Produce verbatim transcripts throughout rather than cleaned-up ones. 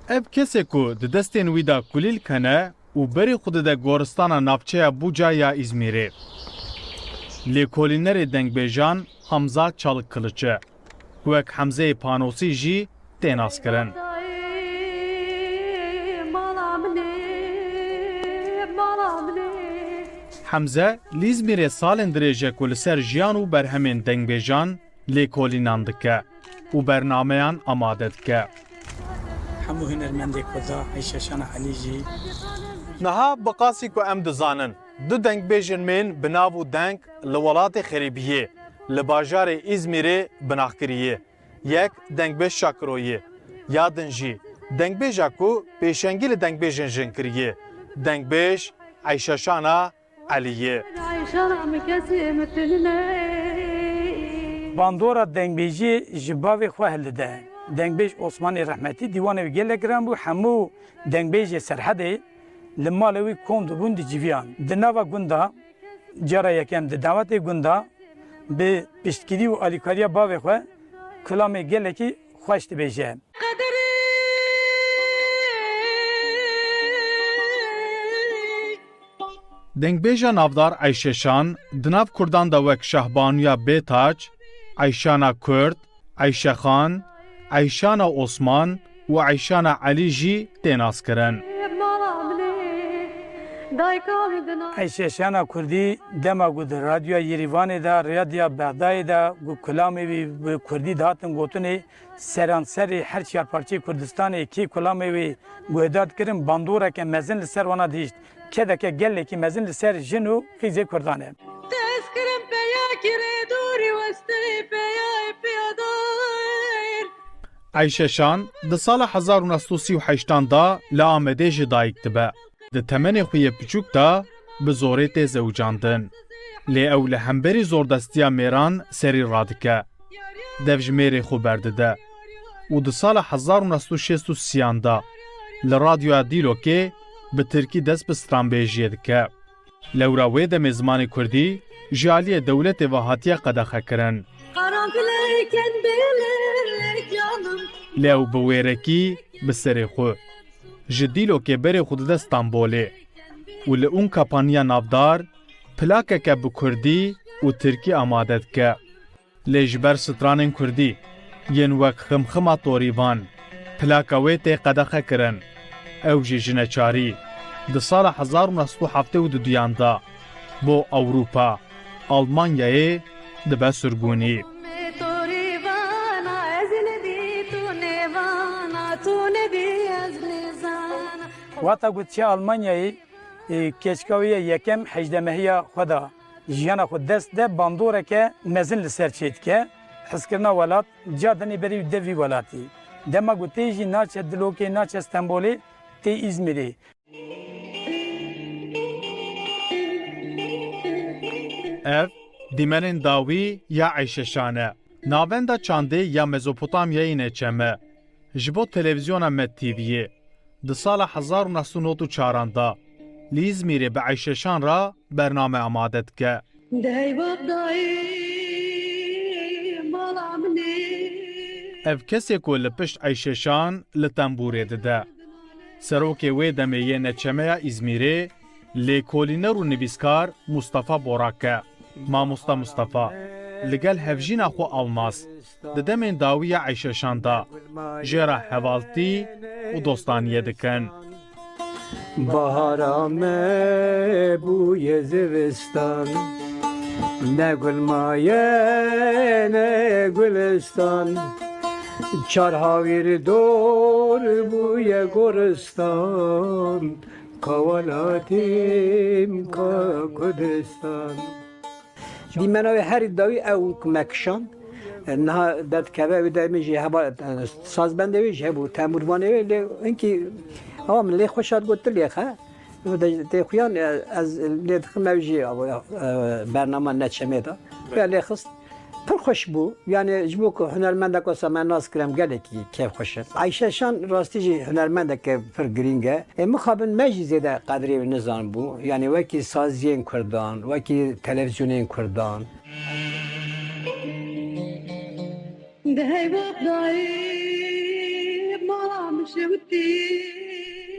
Ev kesê ku di destên wî de kulîlk hene û berê xwe dide goristana navçeya Buca ya Îzmîrê. Lêkolînerê dengbêjan Hamza Çalıkkılıç e, ku wek Hemzeyê Panosî jî tê naskirin. Hemze li Îzmîrê salên dirêj e ku li ser jiyan û berhemên dengbêjan lêkolînan dike û bernameyan amade dike. Hemû hunermendê Kurda, Eyşe Şana Elî jî. Niha bi qasî ku em dizanin, du dengbêjên mêr bi nav û deng li welatê xerîbiyê, li bajarê Îzmîrê binaxkirî ye. Yek dengbêj Şakiro ye, ya din jî dengbêja ku pêşengî li dengbêjên jin kiriye, dengbêj Eyşe Şana Elî ye. Bandora dengbêjiyê ji bavê xwe hildide. Dengbêj Osmanê Rehmetî dîwanê wî gelek giran bû, hemû dengbêjê Serhedê li malê wî kom dibûn, diciviyan. Di nava gunda cara yekem di dawetê gunda bi piştgirî û alîkariya bavê xwe kilamê gelekî xweş dibêje. Dengbêja navdar Eyşe Şan di nav Kurdan de wek Şahbanuya Bêtac, Eyşana Kurd, Eyşe Xan, Eyşana Osman û Eyşana Elî jî tê naskirin. Eyşe Şana Kurdî dema ku di Radyoya Yerîvanê de, Radyoya Bexdayê de ku kulamê wî bi Kurdî dihatin gotinê, seranserê her çar parçeyê Kurdistanê kê kulamê wî guhdar dikirin, bandoreke mezin li ser wana dihişt. Kedeke gelekî mezin li ser jin û qîzê Kurdan e. Eyşe Şan di sala hezar û neh sed û sî û heştan de li Amedê ji dayik dibe. Di temenê xwe yê piçûk de bi zorê tê zewicandin. Lê ew li hemberî zordestiya mêran serî radike. Dev ji mêrê xwe berdide û di sala hezar û neh sed û şêst û sêyan de li Radyoya Dîlokê bi tirkî dest bi stranbêjiyê dike. Lewra wê demê zimanê kurdî ji aliyê dewletê ve hatiye qedexekirin. Lê ew bi wêrekî bi serê xwe ji Dîlokê berê xwe dide Stenbolê û li Unkapanîya navdar plakeke bi kurdî û tirkî amade dike. Lê ji ber stranên kurdî yên wek Ximxima Torîvan, plaka wê tê qedexekirin. Ew jî ji neçarî di sala hezar û neh sed û heftê û duyan de bo Ewropa, Almanyayê dibe sirgûnî. Wata ku diçe Almanyayê, e, keçika wê ye yekem hejdemehiya xwe da jiyana xwe dest de bandoreke mezin li ser çêdike. Hizkirina welat, ca dinê berî wî de vî welatî. Dema ku tê jî naçe Dilokê, naçe Stenbolê, tê Îzmîrê. Ev dîmenên dawî ya Eyşe Şan e. Navenda çandê ya Mezopotamyayê neçem e. Ji bo televîzyona Med TV'yê di sala hezar û neh sed û nod û çaran de li Îzmîrê bi Eyşe Şan re bername amade dike. Ev kesê ku li pişt Eyşe Şan li tembûrê dide. Serokê wê demê yê neçemeya Îzmîrê, lêkolîner û nivîskar Mustafa Borak e. Mamosta Mustafa, li gel hevjîna xwe Almaz, di demên dawî ya Eyşe Şan de jê re hevaltî û dostaniyê dikin. Bahara me bûye zivistan, ne gul maye ne gulistan. Çar hawîr dor bûye goristan, ka welatîm ka Kurdistan. Dîmena wê herî dawî ew ku me kişand. Niha derdikeve wê demê jî heba, e, sazbendê wê jî hebû, tembûrvanê wê, lê hinkî, ama min lê xweş hat got, tu lê xe. Wê de tê xuyan, e, ez lê dixim ew jî, e, bernama neçemê de. Wê lê xist. Pir xweş bû. Yanî ji bo ku hunermendek wesa me nas kirim gelekî kêfxweş e. Ayşe Şan rastî jî hunermendeke pir girîng e. Ê mixabin me jî zêde qedrê wî nizanibû. Yanî wekî saziyên kurdan, wekî televîzyonên kurdan.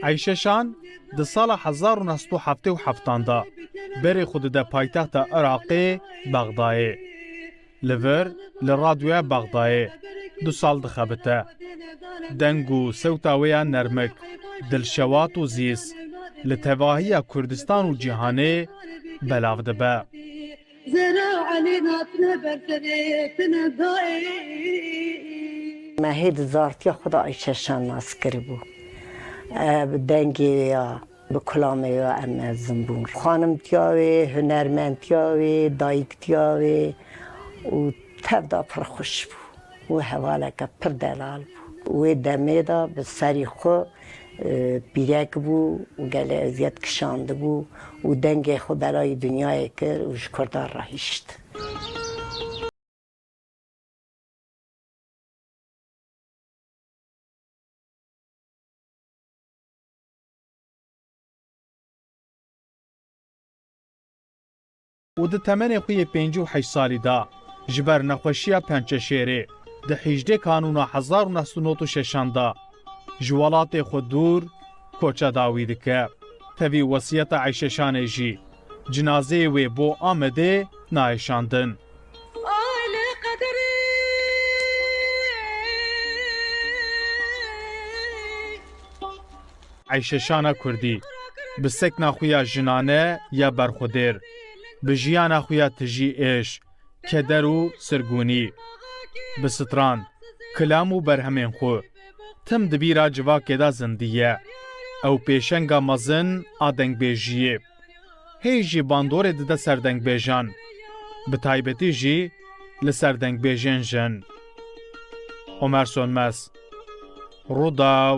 Eyşe Şan di sala hezar û neh sed û heftê û heftan de berê xwe dide paytexta Iraqê, Bexdayê. Li vir li radyoya Bexdayê du sal dixebite. Deng û sewta wê ya nermik, dilşewat û zîz li tevahiya Kurdistan û cîhanê belav dibe. Zera Elî natine ber serê tine dayê. Me hê di zartiya xwe de Ayşe Şan nas kiribû. E, bi dengê wê ya, bi kulamê ya em mezin bûn. Xanimtiya wê, hunermendtiya wê, dayiktiya wê û tev de pir xweş bû. Û hevaleke pir delal bû. Wê demê de bi serî xwe, e, pîrek bû û gelê eziyet kişandibû û dengê xwe belayî dinyayê kir û ji Kurdan re hişt. Û di temenê xwe yê pêncî û heşt salî de ji ber nexweşiya pençeşêrê di hêjdê Kanûna hezar û neh sed û nod û şeşan de ji welatê xwe dûr koça dawî dike. Tevî wesiyeta Eyşe Şanê jî cinazeyê wê bo Amedê nayê şandin. Eyşe Şana Kurdî bi sekna xwe ya jinane ya berxwedêr, bi jiyana xwe ya tijî êş, keder û sirgûnî, bi stran, kilam û berhemên xwe, tim di bîra civakê de zindî ye. Ew pêşenga mezin a dengbêjiyê. Hê jî bandorê dide ser dengbêjan, bi taybetî jî li ser dengbêjên jin. Omer Sönmez, Rûdaw,